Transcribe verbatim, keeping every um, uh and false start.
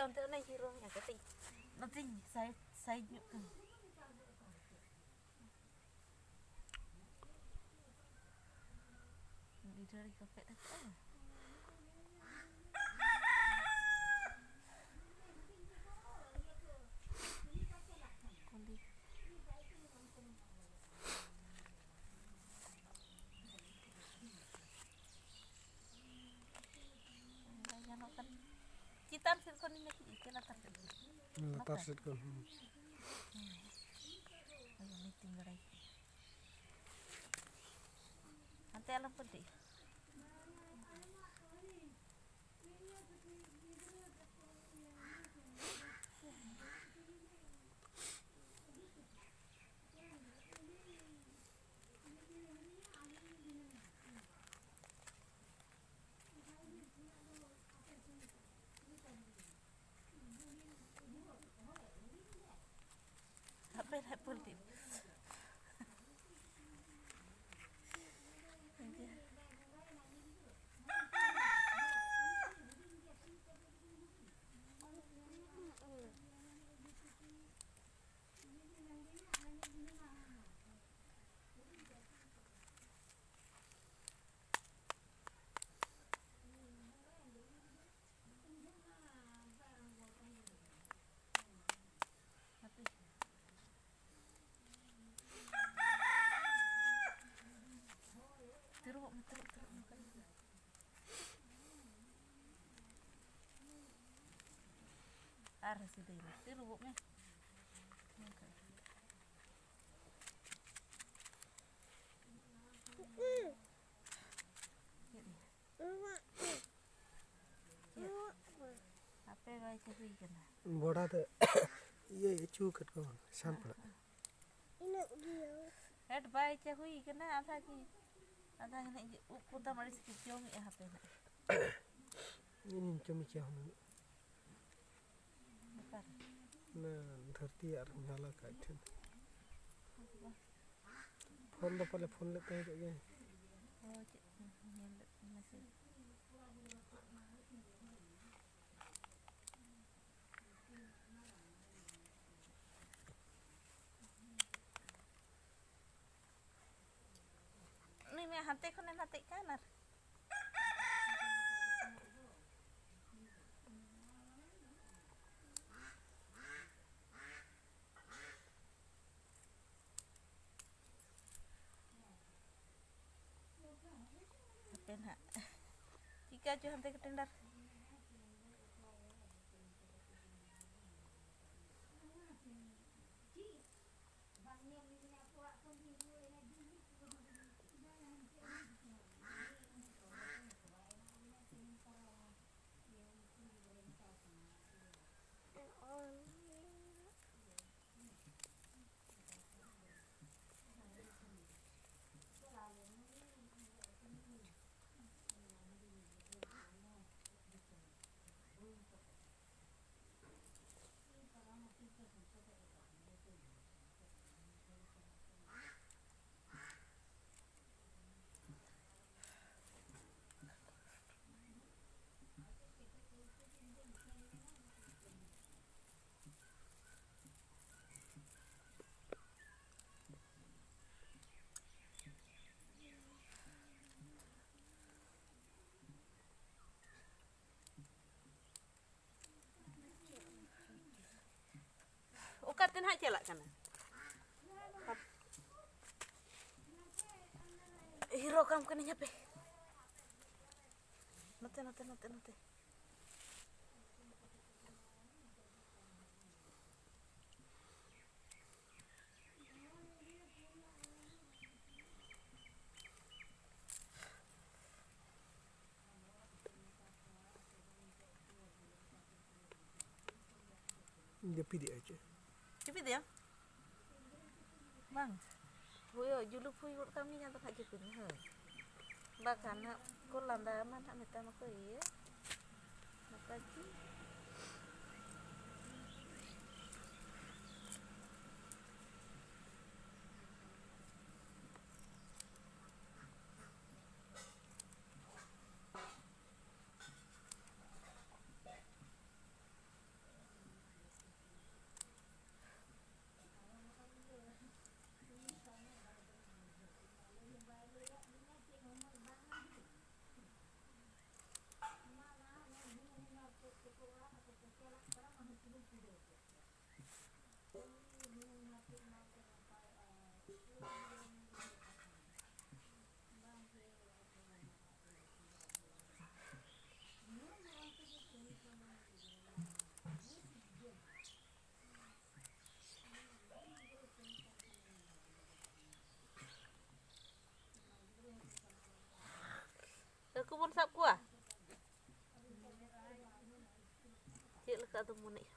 ᱚᱱᱛᱮ ᱚᱱᱮ ᱦᱤᱨᱳ ᱢᱮᱱᱟᱜ ᱠᱟᱹᱴᱤᱡ᱾ ᱱᱚᱛᱮᱧ ᱥᱟᱭᱤᱰ, ᱥᱟᱭᱤᱰ ᱧᱚᱜ ᱠᱟᱱᱟ᱾ ᱟᱹᱰᱤ ᱰᱷᱮᱨ ᱠᱚ ᱯᱷᱮᱰ ᱟᱠᱟᱫᱼᱟ᱾ ᱠᱩᱞᱤ᱾ ᱵᱟᱭ ᱜᱟᱱᱚᱜ ᱠᱟᱱᱟ᱾ ᱪᱮᱛᱟᱱ ᱥᱮᱫ ᱠᱷᱚᱱᱤᱧ ᱜᱟᱛᱮᱜᱼᱟ ᱥᱮ ᱞᱟᱛᱟᱨ ᱥᱮᱫ ᱠᱷᱚᱱ? ᱞᱟᱛᱟᱨ ᱥᱮᱫ ᱠᱷᱚᱱ, ᱦᱩᱸ᱾ ᱦᱳᱭ, ᱩᱱᱤ ᱛᱤᱧ ᱵᱟᱲᱟᱭ ᱠᱮᱫᱟ᱾ ᱦᱟᱱᱛᱮ ᱟᱞᱚᱢ ᱯᱟᱹᱞᱴᱤᱜᱼᱟ᱾ ᱦᱟᱯᱮ ᱱᱟᱦᱟᱜ ᱯᱟᱹᱞᱴᱤ᱾ ᱦᱟᱯᱮ᱾ ᱛᱤᱨᱩᱵᱚᱜ ᱢᱮ, ᱛᱤᱨᱩᱵ, ᱛᱤᱨᱩᱵ ᱢᱮ᱾ ᱟᱨᱦᱚᱸ ᱥᱤᱫᱷᱟᱹᱭ ᱢᱮ, ᱛᱤᱨᱩᱵᱚᱜ ᱢᱮ᱾ ᱱᱚᱝᱠᱟ᱾ ᱪᱮᱫ ᱭᱟ? ᱪᱮᱫ? ᱦᱟᱯᱮ ᱵᱟᱭ ᱪᱟᱹᱞᱩᱭ ᱠᱟᱱᱟ᱾ ᱵᱚᱰᱟ ᱛᱮ ᱤᱭᱟᱹ ᱚᱪᱚ ᱟᱠᱟᱫ ᱠᱚᱣᱟ ᱥᱟᱱᱯᱟᱲᱟ᱾ ᱦᱮᱸᱴ ᱵᱟᱭ ᱪᱟᱹᱞᱩᱭ ᱠᱟᱱᱟ, ᱟᱫᱷᱟ ᱜᱮ, ᱟᱫᱷᱟ ᱜᱮ ᱱᱟᱜ ᱩᱵ ᱠᱚ ᱛᱟᱢ ᱟᱹᱲᱤᱥ ᱜᱮ ᱡᱚᱢᱮᱜᱼᱟ, ᱦᱟᱯᱮ ᱱᱟᱜ᱾ ᱤᱧᱤᱧ ᱠᱟᱹᱢᱤ ᱠᱮᱭᱟ ᱦᱩᱱᱟᱹᱝ᱾ ᱚᱠᱟᱨᱮ? ᱚᱱᱟ ᱫᱷᱟᱹᱨᱛᱤ ᱟᱨ ᱧᱟᱞᱟ ᱠᱟᱜ ᱴᱷᱮᱱ᱾ ᱯᱷᱳᱱ ᱫᱚ ᱯᱟᱞᱮ ᱯᱷᱳᱱ ᱞᱮᱫ ᱛᱟᱦᱮᱸ ᱠᱚᱜ ᱜᱮ᱾ ᱚ, ᱪᱮᱫ ᱧᱮᱞ ᱞᱮᱫ ᱢᱮᱥᱮᱡᱽ? ᱦᱟᱱᱛᱮ ᱠᱷᱚᱱᱮ ᱱᱟᱛᱮᱜ ᱠᱟᱱ ᱟᱨ ᱦᱟᱯᱮ ᱱᱟᱦᱟᱜ᱾ ᱪᱤᱠᱟ ᱪᱚ ᱦᱟᱱᱛᱮ ᱠᱟᱹᱴᱤᱡ ᱰᱟᱨ᱾ ᱚᱠᱟᱛᱮ ᱱᱟᱦᱟᱜ ᱪᱟᱞᱟᱜ ᱠᱟᱱᱟ? ᱦᱤᱨᱳ ᱠᱟᱢ ᱠᱟᱹᱱᱟᱹᱧ ᱦᱟᱯᱮ᱾ ᱱᱚᱛᱮ, ᱱᱚᱛᱮ, ᱱᱚᱛᱮ, ᱱᱚᱛᱮ᱾ ᱡᱟᱹᱯᱤᱫᱮᱜᱼᱟᱭ ᱪᱮ? ᱡᱟᱹᱯᱤᱫᱮᱜᱼᱟ? ᱵᱟᱝ᱾ ᱦᱳᱭ, ᱦᱳᱭ, ᱡᱩᱞᱩᱯ ᱦᱩᱭ ᱜᱚᱫ ᱠᱟᱜ ᱢᱤᱭᱟᱹᱧ, ᱟᱫᱚ ᱱᱟᱦᱟᱜ ᱡᱟᱹᱯᱤᱫ ᱢᱮ, ᱦᱳᱭ᱾ ᱵᱟᱠᱷᱟᱱ ᱱᱟᱦᱟᱜ ᱠᱚ ᱞᱟᱸᱫᱟ ᱟᱢᱟ ᱱᱟᱦᱟᱜ, ᱢᱮᱛᱟᱢᱟᱠᱚ, "ᱤᱭᱟᱹ, ᱱᱚᱝᱠᱟ ᱜᱮ?" ᱥᱟᱵ ᱠᱚᱣᱟ? ᱪᱮᱫ ᱞᱮᱠᱟ ᱟᱫᱚᱢ ᱢᱚᱱᱮᱭᱟ?